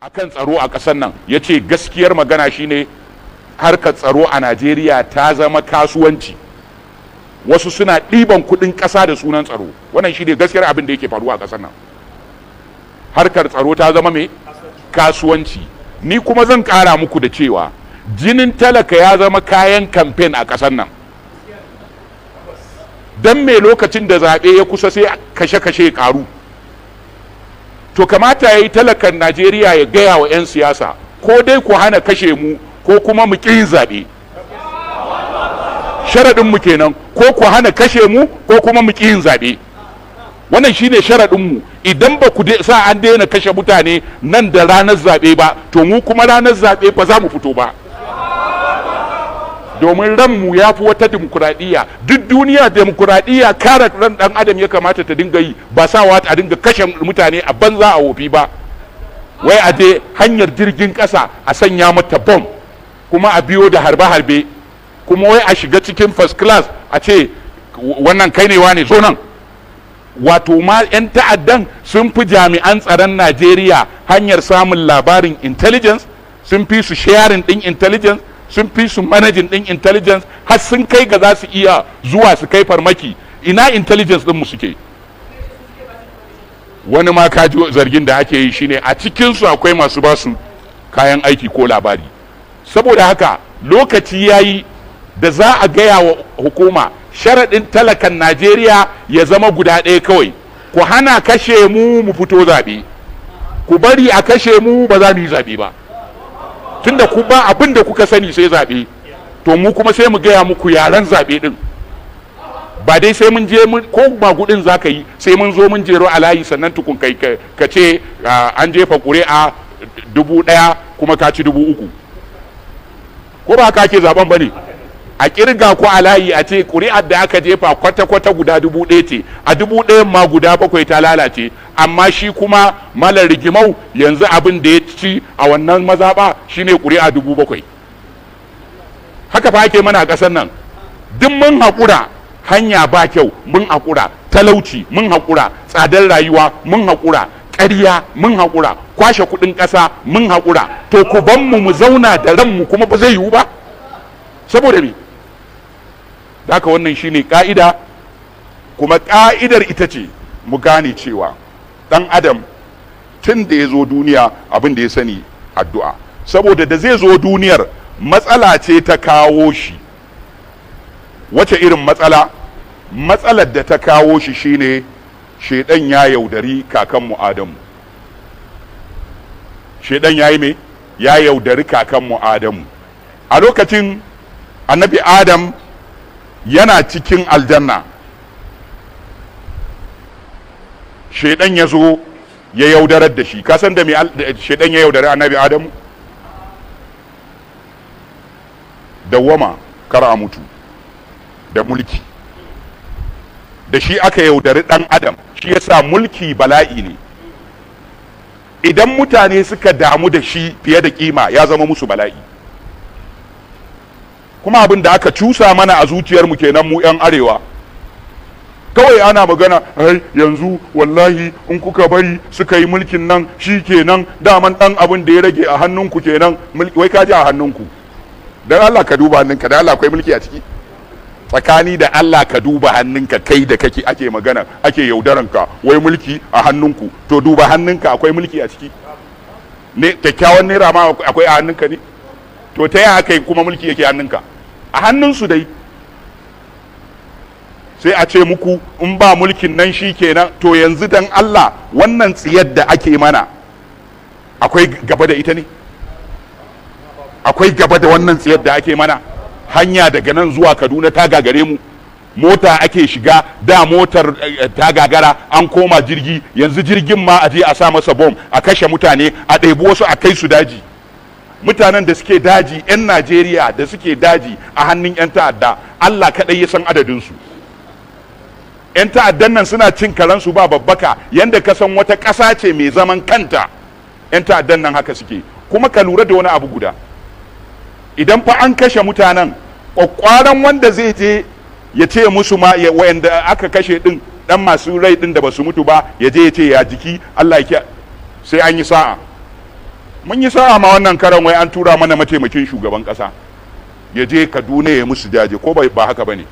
Akan tsaro a ƙasar nan, ya ce gaskiyar magana shine harkar tsaro a Najeriya ta zama kasuwanci. Wasu suna ɗiban kuɗin ƙasa da sunan tsaro. Wannan shine gaskiyar abin da yake faruwa a ƙasar nan. Harkar tsaro ta zama mai kasuwanci. Ni kuma zan ƙara muku da cewa jinin talaka ya zama kayan kamfen a ƙasar nan. Don me lokacin da zaɓe ya kusa sai kashe-kashe ƙaru? To kamata ya yi talakan Najeriya ya gaya wa 'yan siyasa, ko dai ku hana kashe mu ko kuma mu ƙi yin zaɓe. Sharaɗinmu kenan, ko ku hana kashe mu ko kuma mu ƙi yin zaɓe. Wannan shine sharaɗinmu. Idan ba ku sa an daina kashe mutane nan da ranar zaɓe ba, to mu kuma ranar zaɓe ba za mu fito ba, domin ranmu ya fi wata dimokuraɗiyya. Duk duniya dimokuraɗiyya kare ran ɗan adam ya kamata ta dinga yi, ba sawa a dinga kashe mutane a banza a wofi ba. Wai a je hanyar jirgin ƙasa a sanya mata bom, kuma a biyo da harbe-harbe, kuma wai a shiga cikin first class a ce wannan kai ne wane, zo nan. Wato ma 'yan ta'addan sun fi jami'an tsaron Najeriya hanyar samun labarin intelligence, sun fi su sharing din intelligence, sun fi su managing din intelligence, har sun kai ga za su iya zuwa su kai farmaki. Ina intelligence din mu suke? Wani ma kaji zargin da ake yi shine a cikinsu akwai masu basu kayan aiki ko labari. Saboda haka lokaci ya yi da za a gaya wa hukuma sharaɗin talakan Najeriya ya zama guda ɗaya kawai: ku hana kashe mu, mu fito zaɓe. Ku bari a kashe mu, ba za mu yi zaɓe ba. Tunda ku ba abin da kuka sani sai zaɓe, to mu kuma sai mu gaya muku yaren zaɓe ɗin. Ba dai sai mun je mun ko magudin za ka yi, sai mun zo mun jero a layi sannan tukun kai ka ce an jefa ƙuri'a 1000 kuma ka ci 3000. Ko ba ka ke zaben ba ne? A kirga ko a layi a ce ƙuri'ar da aka jefa kwata-kwata guda 1000 ce, a 1000n ma guda bakwai ta lalace, amma shi kuma malar rigimau yanzu abin da ya ci a wannan mazaɓa shine ƙuri'a 7000. Haka fa ake mana a ƙasar nan. Duk mun haƙura, hanya ba kyau mun haƙura, talauci mun haƙura, tsadar rayuwa mun haƙura, ƙarya mun haƙura, kwashe kuɗin ƙasa mun haƙura. To ku ban mu mu zauna da ranmu kuma ba zai yiwu ba. Saboda me? Haka wannan shine ka'ida. Kuma ka'idar ita ce mu gane cewa ɗan adam tun da ya zo duniya abin da ya sani addu'a. Saboda da zai zo duniyar, matsala ce ta kawo shi. Wace irin matsala? Matsalar da ta kawo shi shine shaidan ya yaudari kakanmu Adamu. Shaidan ya yi me? Ya yaudari kakanmu Adamu. A lokacin Annabi Adam yana cikin aljanna, shaidan ya zo ya yaudarar da shi. Kasan da me shaidan ya yaudari Annabi Adamu? Dawwama, kar a mutu, da mulki. Da shi aka yaudari dan adam. Shi yasa mulki bala'i ne. Idan mutane suka damu da shi fiye da kima, ya zama musu bala'i. Kuma abin da aka cusa mana a zuciyarmu kenan mu 'yan arewa. Kawai ana magana, ai yanzu wallahi in kuka bari suka yi mulkin nan shi kenan, daman dan abin da ya rage a hannunku kenan. Wai ka ji a hannunku. Dan Allah ka duba hannunka, dan Allah akwai mulki a ciki? Tsakani da Allah ka duba hannunka, kai da kake ake magana ake yaudaranka wai mulki a hannunku. To duba hannunka, akwai mulki a ciki ne? Kyakkyawan naira ma akwai a hannunka ne? To ta yaya kai kuma mulki yake hannunka? A hannunsu dai. Sai a ce muku in ba mulkin nan shi kenan. To yanzu dan Allah wannan tsiyar da ake mana, akwai gaba da ita ne? Akwai gaba da wannan tsiyar da ake mana? Hanya daga nan zuwa Kaduna ta gagare mu. Mota ake shiga da motar ta gagara, an koma jirgi. Yanzu jirgin ma a je a sa masa bom, a kashe mutane, a ɗebi wasu a kai su daji. Mutanen da suke daji, 'yan Najeriya da suke daji a hannun 'yan ta'adda, Allah kaɗai ya san adadinsu. 'Yan ta'addan nan suna cin karansu ba babbaka, yanda ka san wata ƙasa ce mai zaman kanta. 'Yan ta'addan nan haka suke. Kuma ka lura da wani abu guda: idan fa an kashe mutanen, ƙwaƙwaran wanda zai je ya ce musu ma wayanda aka kashe din, dan masu rai din da basu mutu ba, ya je ya ce ya jiki, Allah ya, sai an yi sa'a. Mun yi sa'a ma wannan karan wai an tura mana mataimakin shugaban kasa ya je Kaduna ya musu jaje, ko ba haka bane?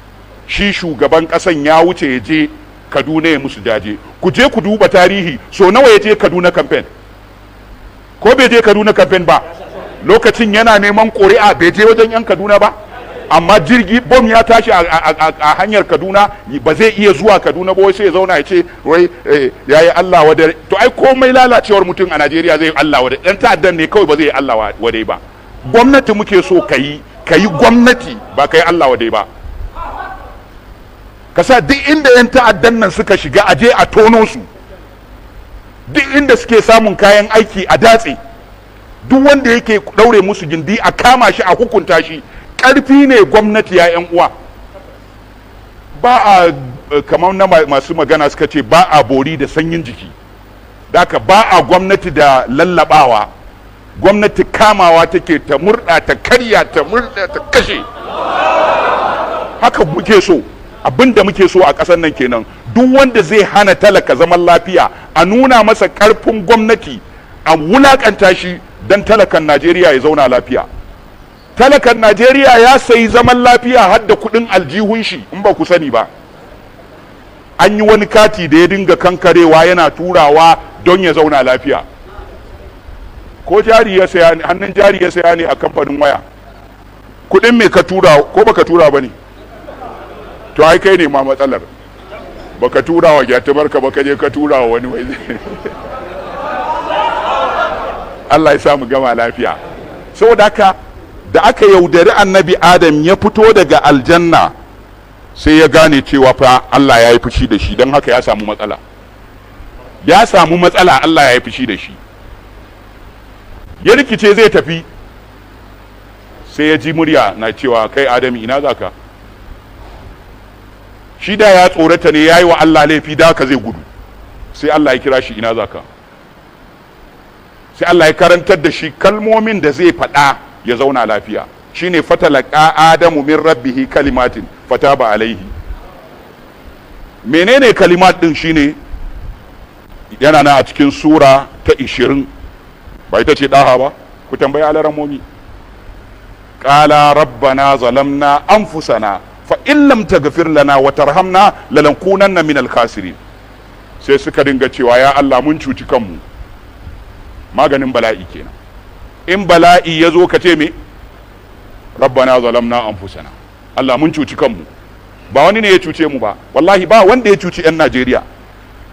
Shi shugaban kasan ya wuce ya je Kaduna ya musu jaje. Ku je ku duba tarihi, so nawa ya je Kaduna campaign? Ko bai je Kaduna campaign ba? Lokacin yana neman ƙuri'a, bai je wajen yan Kaduna ba? Amma jirgi bom ya tashi a hanyar Kaduna, ba zai iya zuwa Kaduna ba, wai sai ya zauna ya ce wai ya yi Allah wadai. To ai komai lalacewar mutum a Najeriya zai yi Allah wadai, dan ta'addan ne kawai ba zai yi Allah wadai ba. Gwamnati muke so ka yi, ka yi gwamnati, ba ka yi Allah wadai ba. Ka sa duk inda 'yan ta'addan nan suka shiga, aje a tono su. Duk inda suke samun kayan aiki, a datse. Duk wanda yake daure musu gindi, a kama shi, a hukunta shi. Ƙarfi ne gwamnati, ya 'yan uwa. Ba a kamar na masu magana suka ce, ba a bori da sanyin jiki. Daka ba a gwamnati da lallabawa. Gwamnati kamawa take, ta murda, ta karya, ta murda, ta kashe. Haka muke so. Abin da muke so a ƙasar nan kenan. Duk wanda zai hana talaka zaman lafiya, a nuna masa ƙarfin gwamnati, a wulakanta shi, don talakan Najeriya ya zauna lafiya. Talakan Najeriya ya sayi zaman lafiya har da kuɗin aljihun shi. In ba ku sani ba, an yi wani kati da ya dinga kankarewa yana turawa don ya zauna lafiya. Ko jari ya saya, hannun jari ya saya ne a kamfanin waya. Kuɗin me ka tura, ko baka tura ba ne? To ai kai ne ma matsalar, baka tura wa gyatumarka ba, ka je ka tura wa wani. Wai Allah ya sa mu gama lafiya. Saboda haka, da aka yaudari Annabi Adam ya fito daga aljanna, sai ya gane cewa fa Allah ya yi fushi da shi. Don haka ya samu matsala, ya samu matsala. Allah ya yi fushi da shi. Ya rikice zai tafi, sai ya ji murya na cewa, "Kai Adam, ina za ka?" Shi da ya tsorata ne, ya yi wa Allah laifi, da ka zai gudu. Sai Allah ya kira shi, "Ina za ka?" Sai Allah ya karantar da shi kalmomin da zai faɗa ya zauna lafiya. Shine فتلقى آدم من ربه كلمات فتاب عليه. Menene kalimat din? Shine yana na a cikin sura ta 20, ba ita ce Daha ba? Ku tambayi alaramomi. قالا ربنا ظلمنا أنفسنا فإن لم تغفر لنا وترحمنا لنكونن من الخاسرين. Sai suka dinga cewa, "Ya Allah, mun cuci kanmu." Maganin bala'i kenan. In bala'i ya zo, ka ce me? ربنا ظلمنا أنفسنا. Allah, mun cuci kanmu. Ba wani ne ya cuce mu ba. Wallahi ba wanda ya cuci 'yan Najeriya.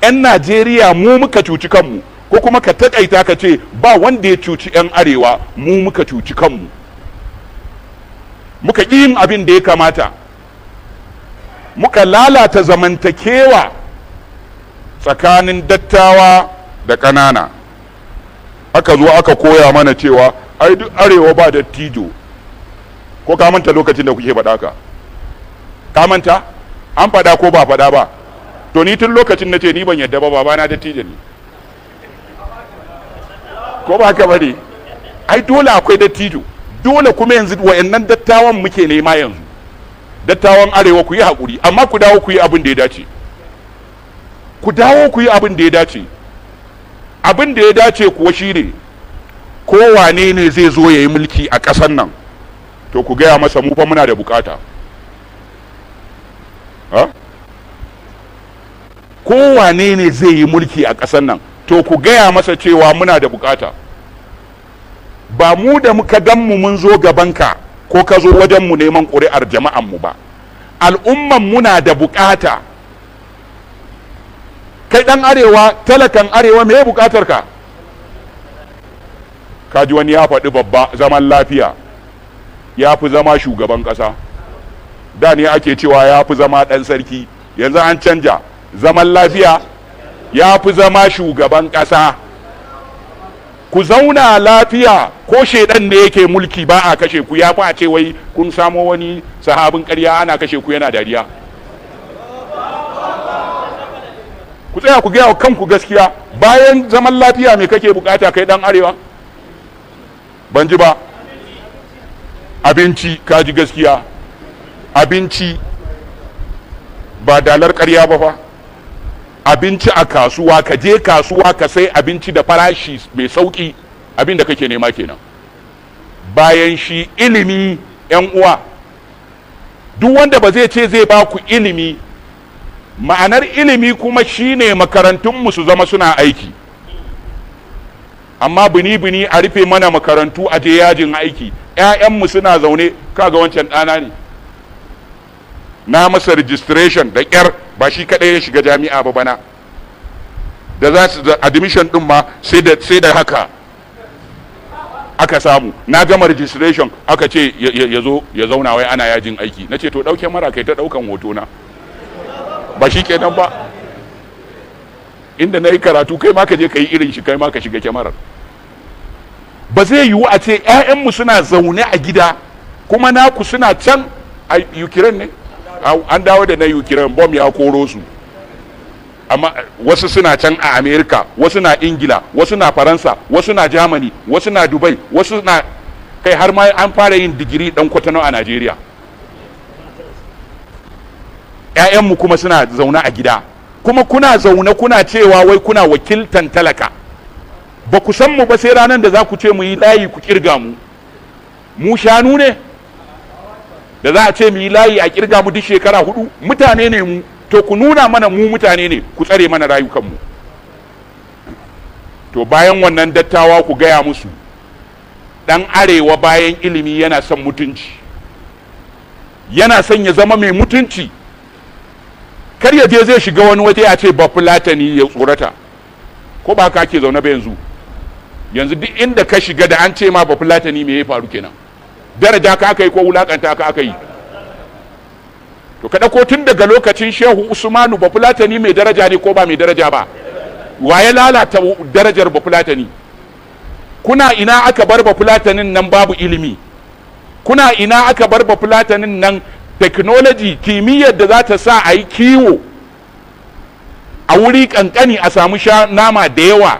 'Yan Najeriya mu muka cuci kanmu. Ko kuma ka takaita ka ce ba wanda ya cuci 'yan Arewa, mu muka cuci kanmu. Muka ƙi yin abin da ya kamata, muka lalata zamantakewa tsakanin dattawa da ƙanana. Aka zo aka koya mana cewa ai duk Arewa ba dattijo. Ko ka manta lokacin da kuke faɗa ka? Ka manta? An faɗa ko ba faɗa ba? To ni tun lokacin na ce ni ban yadda ba, babana dattijo ne. Ko ba haka bane? Ai dole akwai dattijo, dole. Kuma yanzu wayannan dattawan muke nema. Yanzu dattawan Arewa, ku yi haƙuri, amma ku dawo ku yi abin da ya dace. Ku dawo ku yi abin da ya dace. Abin da ya dace kuwa shine, kowane ne zai zo ya yi mulki a ƙasar nan, to ku gaya masa mu fa muna da bukata. Ha? Kowane ne zai yi mulki a ƙasar nan, to ku gaya masa cewa muna da bukata. Ba mu da muka gan mu mun zo gabanka ko ka zo wajen mu neman ƙuri'ar jama'an mu ba, al'umman muna da bukata. Kai dan Arewa, talakan Arewa, me bukatar ka? Kaji wani ya faɗi babba, zaman lafiya ya fi zama shugaban ƙasa. Da ne ake cewa ya fi zama ɗan sarki, yanzu an canja, zaman lafiya ya fi zama shugaban ƙasa. Ku zauna lafiya, ko shaidan ne yake mulki ba a kashe ku, ya fi a ce wai kun samo wani sahabin ƙarya ana kashe ku yana dariya. Ku tsaya ku gaya wa kanku gaskiya. Bayan zaman lafiya, me kake bukata kai dan Arewa? Ban ji ba. Abinci. Ka ji gaskiya. Abinci, ba dalar ƙarya ba fa. Abinci a kasuwa, ka je kasuwa ka sai abinci da farashi mai sauki. Abin da kake nema kenan. Bayan shi, ilimi. Yan uwa, duk wanda ba zai ce zai ba ku ilimi, ma'anar ilimi kuma shine makarantunmu su zama suna aiki. Amma bini-bini a rufe mana makarantu, a je yajin aiki, 'ya'yanmu suna zaune. Kaga wancan ɗana ne, na masa registration da ƙyar. Ba shi kaɗai ya shiga jami'a ba bana da za su admission ɗin ma, sai da haka aka samu. Na gama registration, aka ce ya zo ya zauna, wai ana yajin aiki. Na ce, "To, ɗauke mara kai ta ɗaukan hoto na." Ba shi kenan ba. Inda na yi karatu, kai ma ka je ka yi irin shi, kai ma ka shiga kyamarar. Ba zai yiwu a ce 'ya'yanmu suna zaune a gida, kuma naku suna can a Ukraine ne, an dawo da na Ukraine, bom ya koro su. Amma wasu suna can a America, wasu na Ingila, wasu na Faransa, wasu na Germany, wasu na Dubai, wasu na kai, har ma an fara yin digiri dan kwatano a Najeriya. 'Ya'yanmu kuma suna zaune a gida. Kuma kuna zaune kuna cewa wai kuna wakiltan talaka. Ba ku san mu ba, sai ranar da za ku ce mu yi layi ku kirga mu. Mu shanu ne da za a ce mu yi layi a kirga mu duk shekara 4? Mutane ne mu. To, ku nuna mana mu mutane ne, ku tsare mana rayukanmu. To, bayan wannan, dattawa, ku gaya musu, dan Arewa bayan ilimi yana son mutunci, yana son ya zama mai mutunci. Kar ya je zai shiga wani waje a ce ba Fulatani, ya tsorata. Ko ba haka ake zaune ba yanzu? Yanzu duk inda ka shiga da an ce ma ba Fulatani, me ya faru kenan? Daraja ka aka yi ko wulakanta ka aka yi? To, ka ɗauko tun daga lokacin Shehu Usmanu, ba Fulatani mai daraja ne ko ba mai daraja ba? Wa ya lalata darajar ba Fulatani? Kuna ina aka bar ba Fulatanin nan babu ilimi? Kuna ina aka bar ba Fulatanin nan technology, kimiyyar da za ta sa a yi kiwo a wuri kankani a samu sha nama da yawa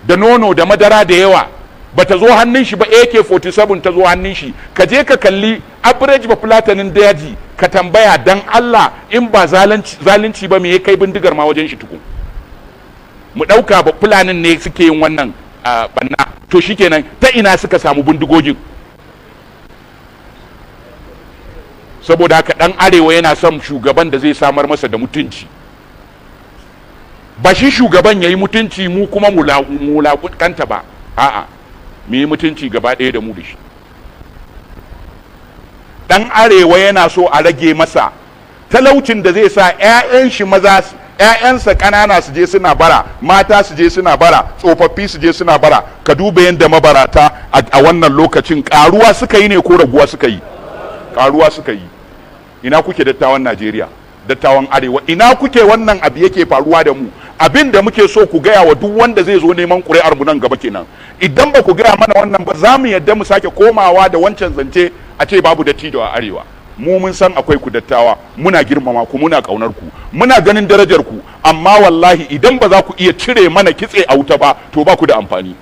da nono da madara da yawa, ba ta zo hannun shi ba? AK-47 ta zo hannun shi. Ka je ka kalli average ba Fulatanin daji, ka tambaya dan Allah, in ba zalunci ba, me ya kai bindigar ma wajen shi tukun? Mu ɗauka ba Fulanin ne suke yin wannan banna, to shikenan, ta ina suka samu bindigogin? Saboda haka, ɗan Arewa yana son shugaban da zai samar masa da mutunci. Ba shi shugaban ya yi mutunci, mu kuma mu wulaƙanta ba. A'a, mu yi mutunci gaba ɗaya da mu da shi. Ɗan Arewa yana so a rage masa talaucin da zai sa 'ya'yan shi maza, 'ya'yansa ƙanana su je suna bara, mata su je suna bara, tsofaffi su je suna bara. Ka duba yadda mabarata a wannan lokacin, ƙaruwa suka yi ne ko raguwa suka yi? Ƙaruwa suka yi. Ina kuke, dattawan Najeriya, dattawan Arewa? Ina kuke wannan abu yake faruwa da mu? Abin da muke so ku gaya wa duk wanda zai zo neman ƙuri'ar mu nan gaba kenan. Idan ba ku gaya mana wannan ba, za mu yadda mu sake komawa da wancan zance a ce babu dattijo a Arewa. Mu mun san akwai ku, dattawa. Muna girmama ku, muna kaunar ku, muna ganin darajar ku. Amma wallahi, idan ba za ku iya cire mana kitse a wuta ba, to ba ku da amfani.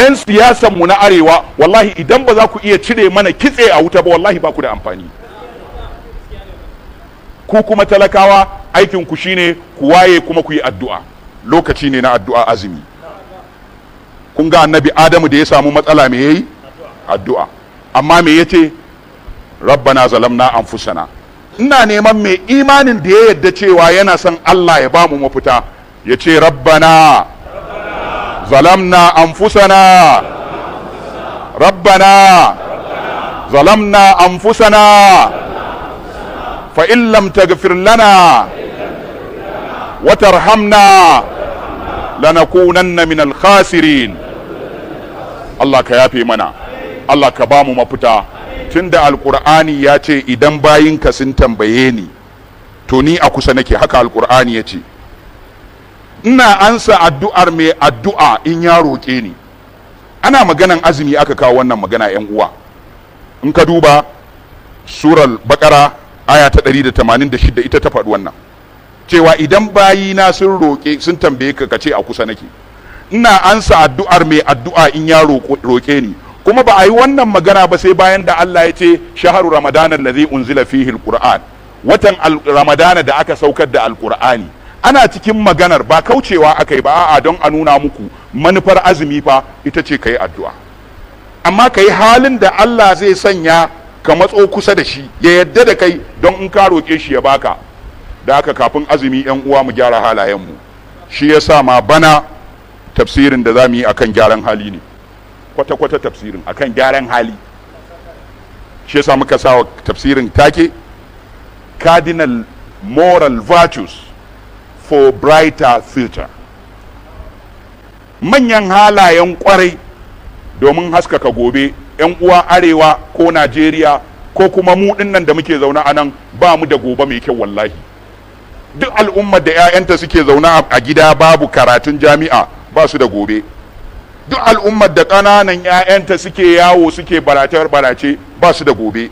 'Yan siyasan mu na Arewa, wallahi idan ba za ku iya cire mana kitse a wuta ba, wallahi ba ku da amfani. Ku kuma talakawa, aikin ku shine ku waye kuma ku yi addu'a. Lokaci ne na addu'a, azumi. Kun ga Annabi Adamu da ya samu matsala, me yayi? Addu'a. Amma me yace? "ربنا ظلمنا أنفسنا." Ina neman mai imanin da ya yadda cewa yana son Allah ya bamu mafita, ya ce, "ربنا ظلمنا أنفسنا، ربنا ظلمنا أنفسنا، فإن لم تغفر لنا وترحمنا لنكونن من الخاسرين." Allah ka yafe mana, Allah ka bamu mafita. Tunda Alkur'ani ya ce, "Idan bayinka sun tambaye ni, to ni a kusa nake." Haka Alkur'ani ya ce, "Ina ansa addu'ar mai addu'a in ya roƙe ni." Ana maganan azumi aka kawo wannan magana. Yan uwa, in ka duba Surar Bakara, aya ta 186, ita ta faɗi wannan, cewa idan bayina sun roƙe, sun tambaye ka, ka ce a kusa nake, ina ansa addu'ar mai addu'a in ya roƙe ni. Kuma ba a yi wannan magana ba sai bayan da Allah ya ce, "شهر رمضان الذي أنزل فيه القرآن", watan Ramadana da aka saukar da Alqur'ani. Ana cikin maganar, ba kaucewa aka yi ba, a'a, don a nuna muku. Manufar azumi fa ita ce ka yi addu'a, amma ka yi halin da Allah zai sanya ka matso kusa da shi, ya yadda da kai, don in ka roƙe shi ya baka. Da haka kafin azumi, yan uwa, mu gyara halayenmu. Shi ya sa ma bana tafsirin da za mu yi akan gyaran hali ne, kwata-kwata tafsirin akan gyaran hali. Shi yasa muka sa wa tafsirin take "Cardinal Moral Virtues for Brighter Future", manyan halayen kwarai domin haskaka gobe. Yan uwa, Arewa ko Najeriya ko kuma mu dinnan da muke zaune a nan, ba mu da gobe mai kyau wallahi. Duk al'ummar da 'ya'yanta suke zaune a gida babu karatun jami'a, ba su da gobe. Duk al'ummar da ƙananan 'ya'yanta suke yawo suke barace-barace, ba su da gobe.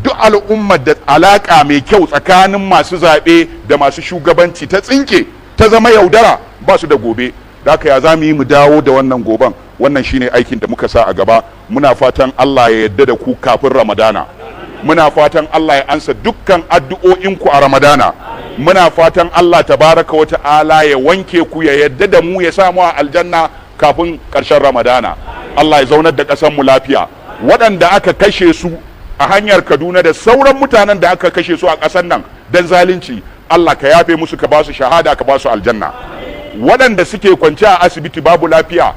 Duk al'ummar da alaƙa mai kyau tsakanin masu zaɓe da masu shugabanci ta tsinke, ta zama yaudara, ba su da gobe. Da haka ya za mu yi mu dawo da wannan goben? Wannan shine aikin da muka sa a gaba. Muna fatan Allah ya yarda da ku kafin Ramadana. Muna fatan Allah ya ansa dukkan addu'o'inku a Ramadana. Muna fatan Allah tabaraka wa ta'ala ya wanke ku, ya yarda da mu, ya samu a aljanna kafin ƙarshen Ramadana. Allah ya zaunar da ƙasar mu lafiya. Waɗanda aka kashe su a hanyar Kaduna da sauran mutanen da aka kashe su a ƙasar nan don zalunci, Allah ka yafe musu, ka ba su shahada, ka ba su aljanna. Waɗanda suke kwance a asibiti babu lafiya,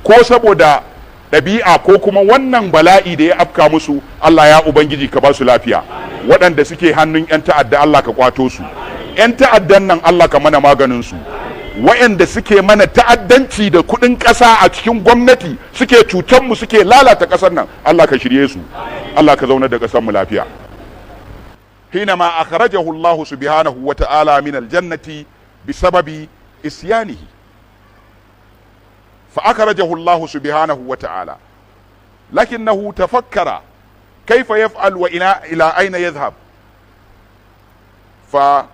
ko saboda ɗabi'a ko kuma wannan bala'i da ya afka musu, Allah ya Ubangiji ka ba su lafiya. Waɗanda suke hannun 'yan ta'adda, Allah ka kwato su. 'Yan ta'addan nan, Allah ka mana maganin su. Waɗanda suke mana ta'addanci da kuɗin ƙasa a cikin gwamnati, suke cutan mu, suke lalata ƙasar nan, Allah ka shirye su. Allah ka zauna da ƙasar mu lafiya. حينما أخرجه الله سبحانه وتعالى من الجنة بسبب عصيانه، فأخرجه الله سبحانه وتعالى، لكنه تفكر كيف يفعل وإلى إلى أين يذهب، فأمره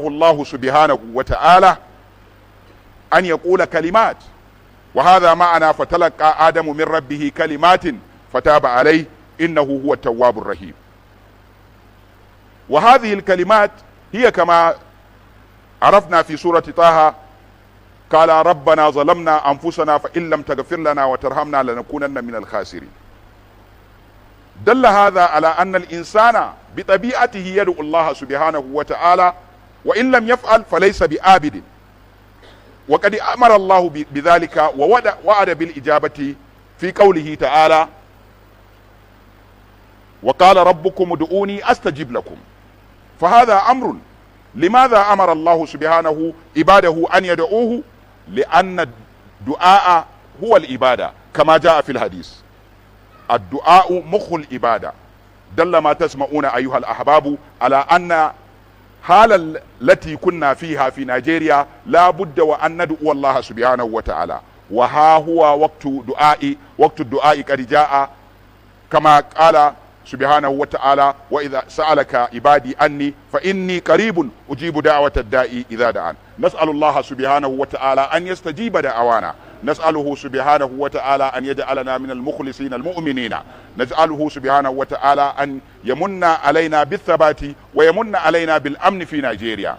الله سبحانه وتعالى أن يقول كلمات، وهذا معنى فتلقى آدم من ربه كلمات فتاب عليه إنه هو التواب الرحيم. وهذه الكلمات هي كما عرفنا في سورة طه: قال ربنا ظلمنا أنفسنا فإن لم تغفر لنا وترحمنا لنكونن من الخاسرين. دل هذا على أن الإنسان بطبيعته يدعو الله سبحانه وتعالى، وإن لم يفعل فليس بعابد. وقد أمر الله بذلك ووعد بالإجابة في قوله تعالى: وقال ربكم ادعوني أستجب لكم. فهذا أمر. لماذا أمر الله سبحانه عباده أن يدعوه؟ لأن الدعاء هو العبادة، كما جاء في الحديث: الدعاء مخ العبادة. دل ما تسمعون أيها الأحباب على أن حال التي كنا فيها في نيجيريا لا بد وأن ندعو الله سبحانه وتعالى. وها هو وقت دعاء، وقت الدعاء قد جاء، كما قال سبحانه وتعالى: وإذا سألك عبادي عني فإني قريب أجيب دعوة الداعي إذا دعان. نسأل الله سبحانه وتعالى أن يستجيب دعوانا. نسأله سبحانه وتعالى أن يجعلنا من المخلصين المؤمنين. نسأله سبحانه وتعالى أن يمن علينا بالثبات ويمن علينا بالأمن في نيجيريا.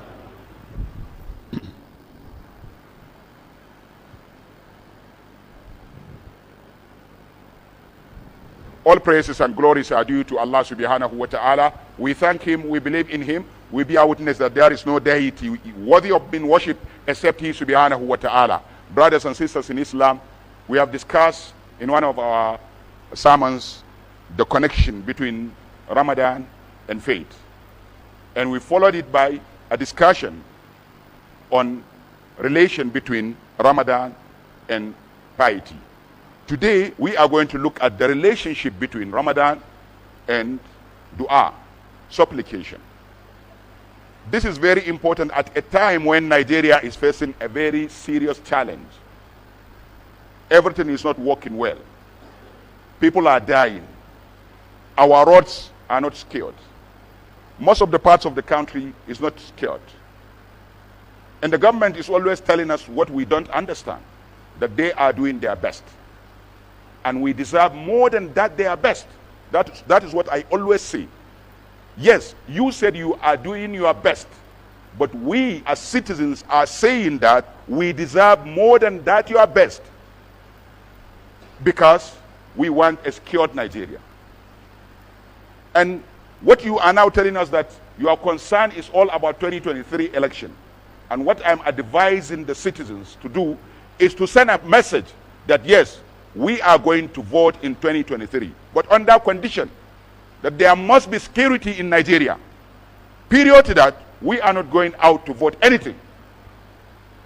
All praises and glories are due to Allah subhanahu wa ta'ala. We thank Him, we believe in Him, we bear witness that there is no deity worthy of being worshipped except He subhanahu wa ta'ala. Brothers and sisters in Islam, we have discussed in one of our sermons the connection between Ramadan and faith. And we followed it by a discussion on relation between Ramadan and piety. Today, we are going to look at the relationship between Ramadan and dua, supplication. This is very important at a time when Nigeria is facing a very serious challenge. Everything is not working well. People are dying. Our roads are not secured. Most of the parts of the country is not secured. And the government is always telling us what we don't understand, that they are doing their best. And we deserve more than that, their best. That is what I always say. Yes, you said you are doing your best, But we as citizens are saying that we deserve more than that your best, because we want a secured Nigeria. And what you are now telling us, that your concern is all about 2023 election. And what I'm advising the citizens to do is to send a message that yes, we are going to vote in 2023, but under condition that there must be security in Nigeria. Period to that, we are not going out to vote anything.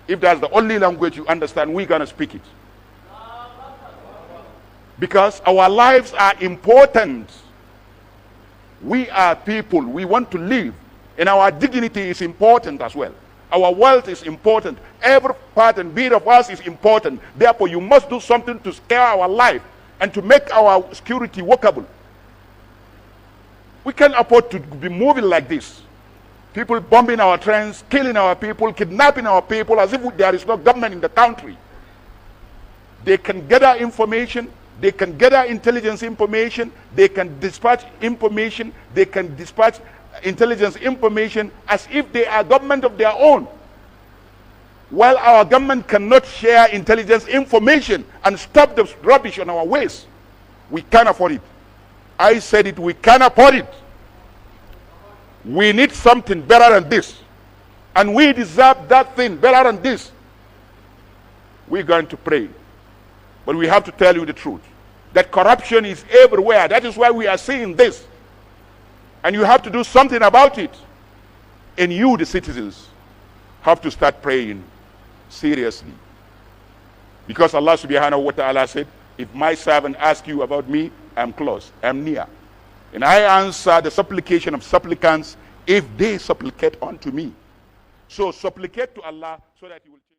If that's the only language you understand, we're going to speak it. Because our lives are important. We are people, we want to live, and our dignity is important as well. Our wealth is important. Every part and bit of us is important. Therefore, you must do something to scare our life and to make our security workable. We can't afford to be moving like this. People bombing our trains, killing our people, kidnapping our people as if there is no government in the country. They can gather information, they can gather intelligence information, they can dispatch information, they can dispatch intelligence information as if they are government of their own. While our government cannot share intelligence information and stop the rubbish on our ways, we can't afford it. I said it, we can't afford it. We need something better than this. And we deserve that thing better than this. We're going to pray. But we have to tell you the truth, that corruption is everywhere. That is why we are seeing this. And you have to do something about it. And you, the citizens, have to start praying seriously. Because Allah سبحانه وتعالى said, "If my servant asks you about me, I'm close, I'm near. And I answer the supplication of supplicants if they supplicate unto me." So supplicate to Allah so that He will